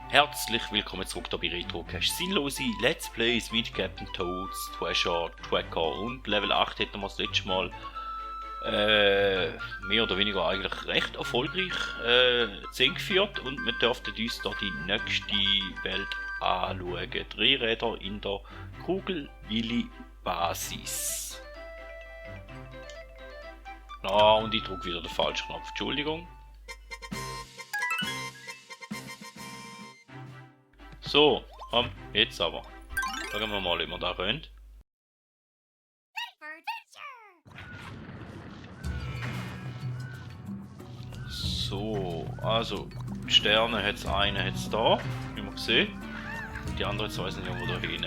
Herzlich willkommen zurück hier bei Retrocast. Sinnlose Let's Plays mit Captain Toads, Thrasher, Tracker und Level 8 hätten wir das letzte Mal mehr oder weniger eigentlich recht erfolgreich geführt und wir dürften uns hier die nächste Welt anschauen. 3 Räder in der Kugelwilli-Basis. Und ich drücke wieder den falschen Knopf, Entschuldigung. So, komm, jetzt aber. Schauen wir mal, ob wir da können. So, also, die Sterne hat es einen hat's da, wie man sieht. Die anderen jetzt weiss nicht, wo da hin.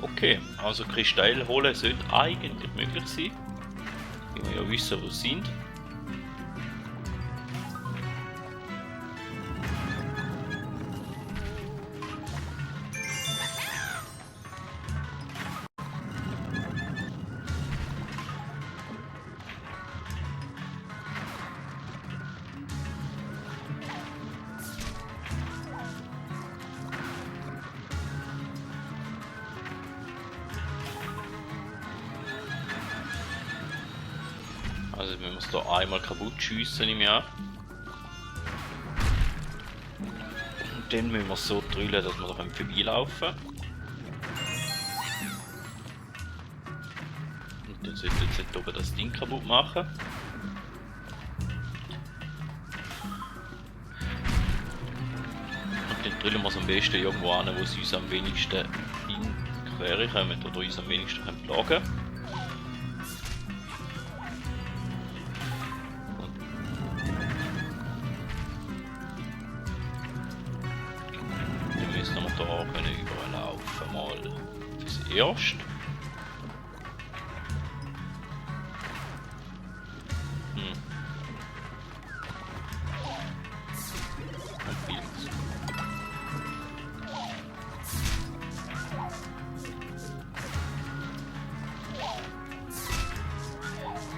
Okay, also Kristall holen sollte eigentlich möglich sein. Wie wir ja wissen, wo sie sind. Also wenn wir es da einmal kaputt schiessen im Jahr. Und dann müssen wir es so drüllen, dass wir da vorbeilaufen können. Und dann sollte jetzt hier oben das Ding kaputt machen. Und dann drüllen wir es am besten irgendwo an, wo sie uns am wenigsten in die Quere kommen oder uns am wenigsten plagen können. Überlaufen mal fürs Erste. Und Pilz.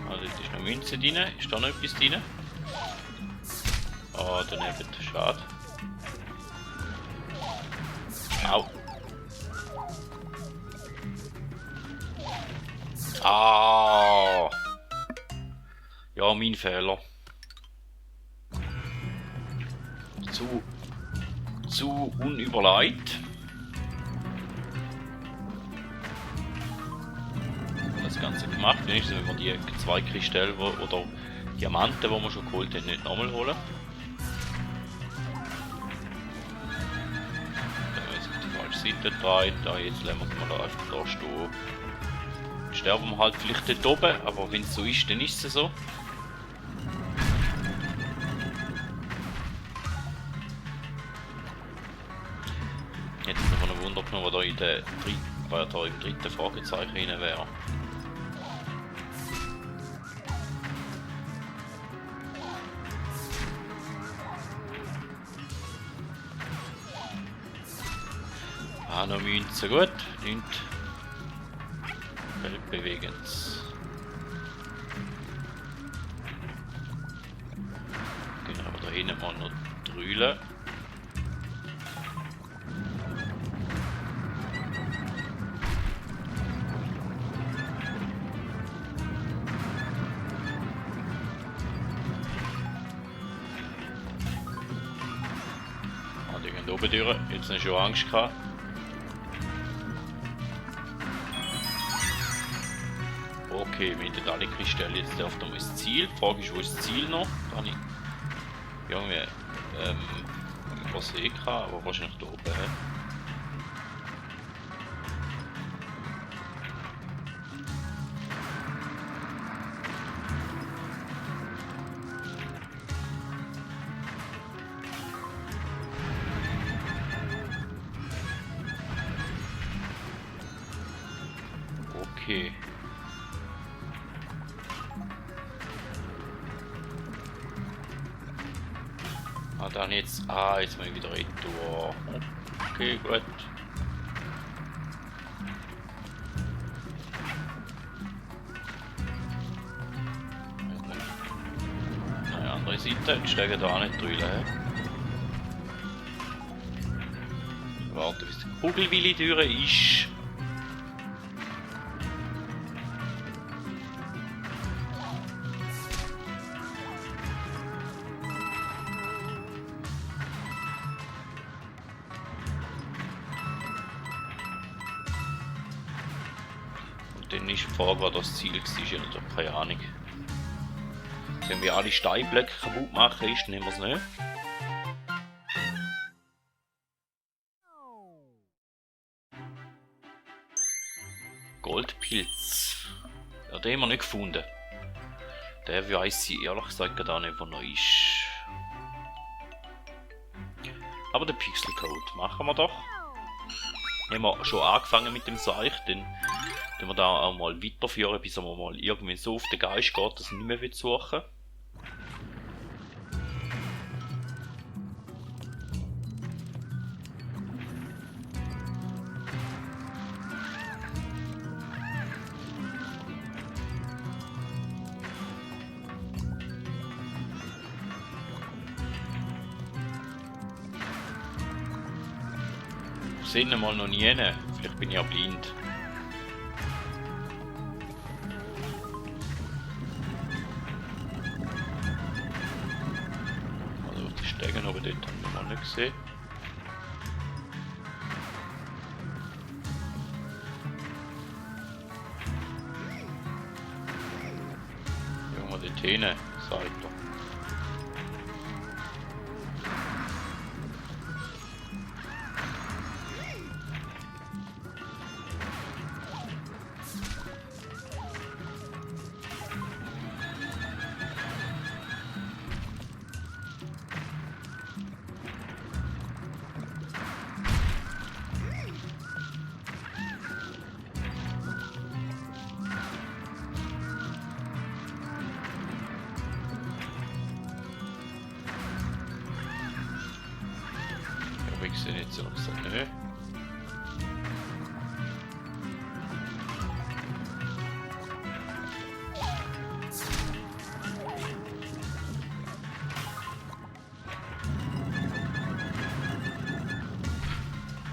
Also dort ist noch Münze drin. Ist da noch etwas drin? Ah, daneben, schade. Au. Ah. Ja, mein Fehler. Zu unüberlegt. Das Ganze gemacht. Wenigstens wenn wir die 2 Kristalle oder Diamanten, die wir schon geholt haben, nicht nochmal holen. Seite dreht, da jetzt lassen wir es mal einfach da stehen. Sterben wir halt vielleicht dort oben, aber wenn es so ist, dann ist es so. Jetzt ist noch ein Wunder genommen, was da im dritten Fragezeichen rein wäre. Ah, noch Münze, gut. Nicht weltbewegendes. Genau, aber da hinten mal noch drüllen. Ah, die gehen oben durch. Jetzt habe ich schon Angst gehabt. Okay, wir haben alle Kristalle, jetzt dürfen wir ins Ziel. Die Frage ist, wo ist das Ziel noch? Da habe ich irgendwie übersehen, aber wahrscheinlich da oben. Okay. Dann jetzt, jetzt mal wieder retour. Okay, gut. Andere Seite, die steigen da auch nicht drüber. Warten, bis die Kugelwille durch ist. Und dann ist die Frage, was das Ziel war, oder keine Ahnung. Wenn wir alle Steinblöcke kaputt machen, ist, nehmen wir es nicht. Goldpilz. Ja, den haben wir nicht gefunden. Der weiss ich ehrlich gesagt gar nicht, wo noch ist. Aber den Pixelcode machen wir doch. Haben wir schon angefangen mit dem Seich, dann wir da auch mal weiterführen, bis wir mal irgendwie so auf den Geist geht, dass er nicht mehr suchen will. Ich sehe ihn mal noch nie, vielleicht bin ich ja blind. Also auf die Stegen oben dort haben wir noch nicht gesehen. Gehen wir dort hin, sagt er. Ich sehe jetzt noch so, nö.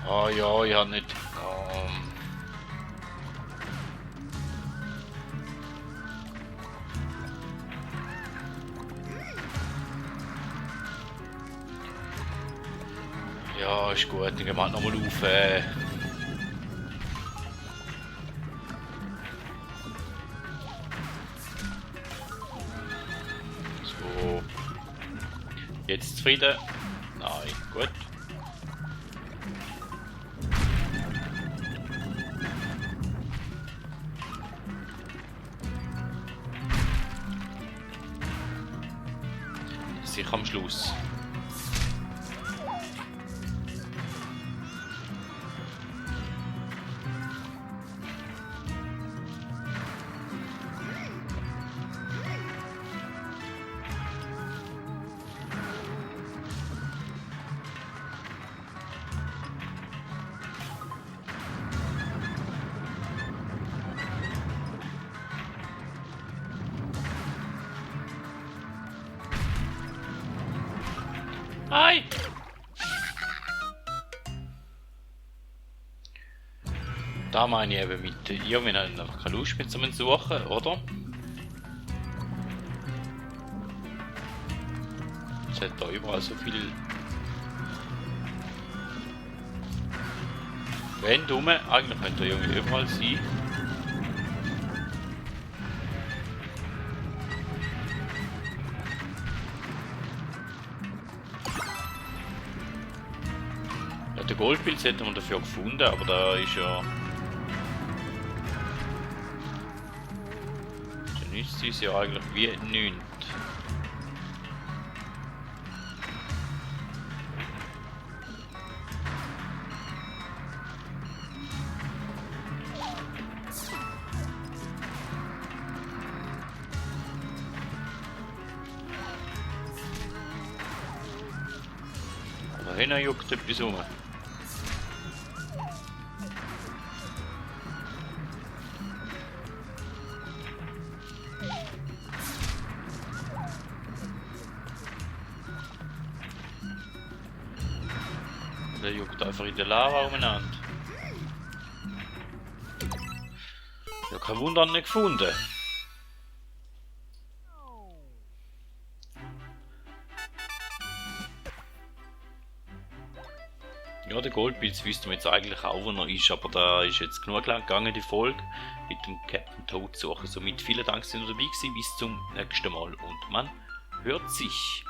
Ah ja, ich habe nicht. Ja, ist gut, dann gehen wir halt nochmal auf. So. Jetzt zufrieden? Nein, gut. Sicher am Schluss. Hi! Da meine ich eben mit ihr, wir haben einfach keine Lust mit so einem Suchen, oder? Es hat da überall so viel Wände rum, eigentlich könnte er irgendwie überall sein. Ja, den Goldpilz hätten wir dafür gefunden, aber da ist ja... Dann ist es ja eigentlich wie nichts. Da hinten juckt etwas rum. Der juckt einfach in der Lava umeinander. Ja, kein Wunder, nicht gefunden. Ja, der Goldpilz wüssten wir jetzt eigentlich auch, wo er ist, aber da ist jetzt genug lang gegangen, die Folge mit dem Captain Toad suchen. Somit vielen Dank, dass ihr dabei gewesen. Bis zum nächsten Mal und man hört sich.